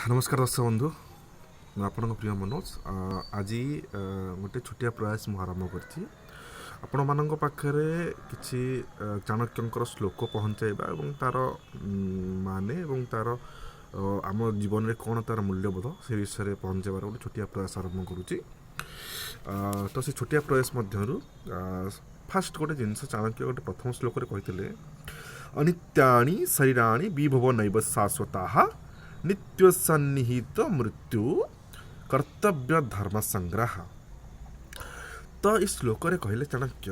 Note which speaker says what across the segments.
Speaker 1: ନମସ୍କାର ଦର୍ଶକ ବନ୍ଧୁ, ମୁଁ ଆପଣଙ୍କ ପ୍ରିୟ ମନୋଜ। ଆଜି ଗୋଟେ ଛୋଟିଆ ପ୍ରୟାସ ମୁଁ ଆରମ୍ଭ କରିଛି ଆପଣମାନଙ୍କ ପାଖରେ କିଛି ଚାଣକ୍ୟଙ୍କର ଶ୍ଲୋକ ପହଞ୍ଚାଇବା ଏବଂ ତା'ର ମାନେ ଏବଂ ତା'ର ଆମ ଜୀବନରେ କ'ଣ ତା'ର ମୂଲ୍ୟବୋଧ, ସେ ବିଷୟରେ ପହଞ୍ଚାଇବାର ଗୋଟେ ଛୋଟିଆ ପ୍ରୟାସ ଆରମ୍ଭ କରୁଛି। ତ ସେ ଛୋଟିଆ ପ୍ରୟାସ ମଧ୍ୟରୁ ଫାଷ୍ଟ ଗୋଟେ ଜିନିଷ ଚାଣକ୍ୟ ଗୋଟେ ପ୍ରଥମ ଶ୍ଲୋକରେ କହିଥିଲେ, ଅନିତ୍ୟାନି ଶରୀରାଣି ବିଭବ ନୈବ ଶାଶ୍ୱତାଃ ନିତ୍ୟ ସନ୍ନିହିତ ମୃତ୍ୟୁ କର୍ତ୍ତବ୍ୟ ଧର୍ମ ସଂଗ୍ରହ। ତ ଏ ଶ୍ଲୋକରେ କହିଲେ ଚାଣକ୍ୟ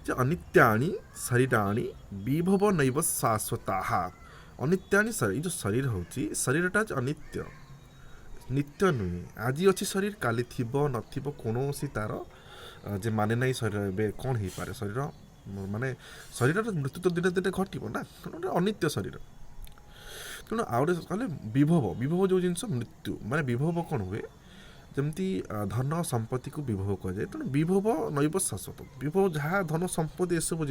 Speaker 1: ଯେ ଅନିତ୍ୟାନି ଶରୀରାଣି ବିଭବ ନୈବ ଶାଶ୍ୱତାଃ। ଅନିତ୍ୟାନି ଶରୀର, ଏଇ ଯେଉଁ ଶରୀର ହେଉଛି, ଶରୀରଟା ହେଉଛି ଅନିତ୍ୟ, ନିତ୍ୟ ନୁହେଁ। ଆଜି ଅଛି ଶରୀର, କାଲି ଥିବ ନଥିବ, କୌଣସି ତାର ଯେ ମାନେ ନାହିଁ। ଶରୀର ଏବେ କ'ଣ ହେଇପାରେ, ଶରୀର ମାନେ ଶରୀରର ମୃତ୍ୟୁ ତ ଦିନେ ଦିନେ ଘଟିବ ନା। ତେଣୁ ଗୋଟେ ଅନିତ୍ୟ ଶରୀର। ତେଣୁ ଆଉ ଗୋଟେ କହିଲେ ବିଭବ। ବିଭବ ଯେଉଁ ଜିନିଷ ମୃତ୍ୟୁ ମାନେ ବିଭବ କ'ଣ ହୁଏ, ଯେମିତି ଧନ ସମ୍ପତ୍ତିକୁ ବିଭବ କୁହାଯାଏ। ତେଣୁ ବିଭବ ନୈବ ଶାଶ୍ୱତ। ବିଭବ ଯାହା ଧନ ସମ୍ପତ୍ତି ଏସବୁ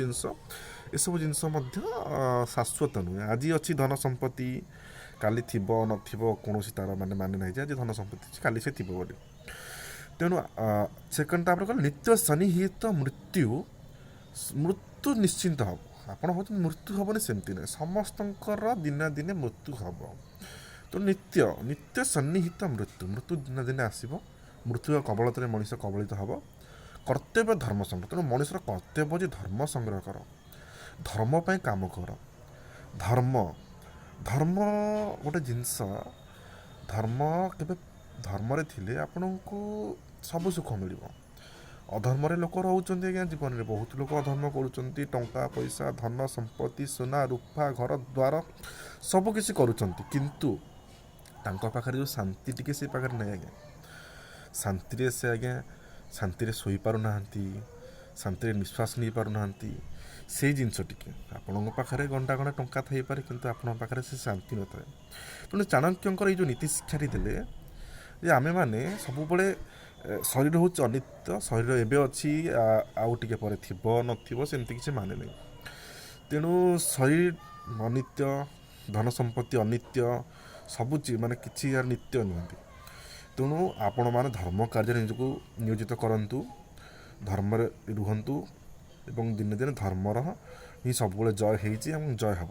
Speaker 1: ଜିନିଷ ମଧ୍ୟ ଶାଶ୍ୱତ ନୁହେଁ। ଆଜି ଅଛି ଧନ ସମ୍ପତ୍ତି, କାଲି ଥିବ ନଥିବ, କୌଣସି ତାର ମାନେ ମାନେ ନାହିଁ ଯେ ଆଜି ଧନ ସମ୍ପତ୍ତି ଅଛି, କାଲି ସେ ଥିବ ବୋଲି। ତେଣୁ ସେକେଣ୍ଡ ତାପରେ କହିଲେ ନିତ୍ୟ ସନ୍ନିହିତ ମୃତ୍ୟୁ। ମୃତ୍ୟୁ ନିଶ୍ଚିନ୍ତ ହେବ। ଆପଣ ଭାବୁଛନ୍ତି ମୃତ୍ୟୁ ହେବନି, ସେମିତି ନାହିଁ। ସମସ୍ତଙ୍କର ଦିନେ ଦିନେ ମୃତ୍ୟୁ ହେବ। ତ ନିତ୍ୟ ସନ୍ନିହିତ ମୃତ୍ୟୁ, ମୃତ୍ୟୁ ଦିନେ ଦିନେ ଆସିବ। ମୃତ୍ୟୁର କବଳିତରେ ମଣିଷ କବଳିତ ହେବ। କର୍ତ୍ତବ୍ୟ ଧର୍ମ ସଂଗ୍ରହ। ତେଣୁ ମଣିଷର କର୍ତ୍ତବ୍ୟ ଯେ ଧର୍ମ ସଂଗ୍ରହ କର, ଧର୍ମ ପାଇଁ କାମ କର। ଧର୍ମ ଗୋଟେ ଜିନିଷ, ଧର୍ମ କେବେ ଧର୍ମରେ ଥିଲେ ଆପଣଙ୍କୁ ସବୁ ସୁଖ ମିଳିବ। ଅଧର୍ମରେ ଲୋକ ରହୁଛନ୍ତି ଆଜ୍ଞା, ଜୀବନରେ ବହୁତ ଲୋକ ଅଧର୍ମ କରୁଛନ୍ତି। ଟଙ୍କା ପଇସା, ଧନ ସମ୍ପତ୍ତି, ସୁନା ରୂପା, ଘର ଦ୍ୱାର ସବୁ କିଛି କରୁଛନ୍ତି, କିନ୍ତୁ ତାଙ୍କ ପାଖରେ ଯେଉଁ ଶାନ୍ତି ଟିକେ ସେ ପାଖରେ ନାହିଁ ଆଜ୍ଞା। ଶାନ୍ତିରେ ସେ ଆଜ୍ଞା ଶାନ୍ତିରେ ଶୋଇପାରୁନାହାନ୍ତି, ଶାନ୍ତିରେ ନିଶ୍ୱାସ ନେଇପାରୁନାହାନ୍ତି। ସେଇ ଜିନିଷ ଟିକେ ଆପଣଙ୍କ ପାଖରେ ଗଣ୍ଡା ଗଣ୍ଡା ଟଙ୍କା ଥାଇପାରେ, କିନ୍ତୁ ଆପଣଙ୍କ ପାଖରେ ସେ ଶାନ୍ତି ନଥାଏ। ତେଣୁ ଚାଣକ୍ୟଙ୍କର ଏଇ ଯେଉଁ ନୀତି ଶିକ୍ଷାଟି ଦେଲେ ଯେ ଆମେମାନେ ସବୁବେଳେ ଶରୀର ହେଉଛି ଅନିତ୍ୟ। ଶରୀର ଏବେ ଅଛି, ଆଉ ଟିକେ ପରେ ଥିବ ନଥିବ, ସେମିତି କିଛି ମାନେ ନାହିଁ। ତେଣୁ ଶରୀର ଅନିତ୍ୟ, ଧନ ସମ୍ପତ୍ତି ଅନିତ୍ୟ, ସବୁ ମାନେ କିଛି ୟାର ନିତ୍ୟ ନୁହନ୍ତି। ତେଣୁ ଆପଣମାନେ ଧର୍ମ କାର୍ଯ୍ୟରେ ନିଜକୁ ନିୟୋଜିତ କରନ୍ତୁ, ଧର୍ମରେ ରୁହନ୍ତୁ ଏବଂ ଦିନେ ଦିନେ ଧର୍ମର ହିଁ ସବୁବେଳେ ଜୟ ହେଇଛି ଏବଂ ଜୟ ହେବ।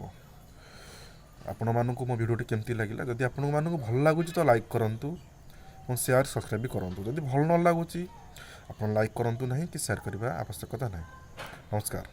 Speaker 1: ଆପଣମାନଙ୍କୁ ମୋ ଭିଡ଼ିଓଟି କେମିତି ଲାଗିଲା? ଯଦି ଆପଣମାନଙ୍କୁ ଭଲ ଲାଗୁଛି ତ ଲାଇକ୍ କରନ୍ତୁ ଏବଂ ସେୟାର, ସବସ୍କ୍ରାଇବ୍ ବି କରନ୍ତୁ। ଯଦି ଭଲ ନ ଲାଗୁଛି, ଆପଣ ଲାଇକ୍ କରନ୍ତୁ ନାହିଁ କି ସେୟାର କରିବା ଆବଶ୍ୟକତା ନାହିଁ। ନମସ୍କାର।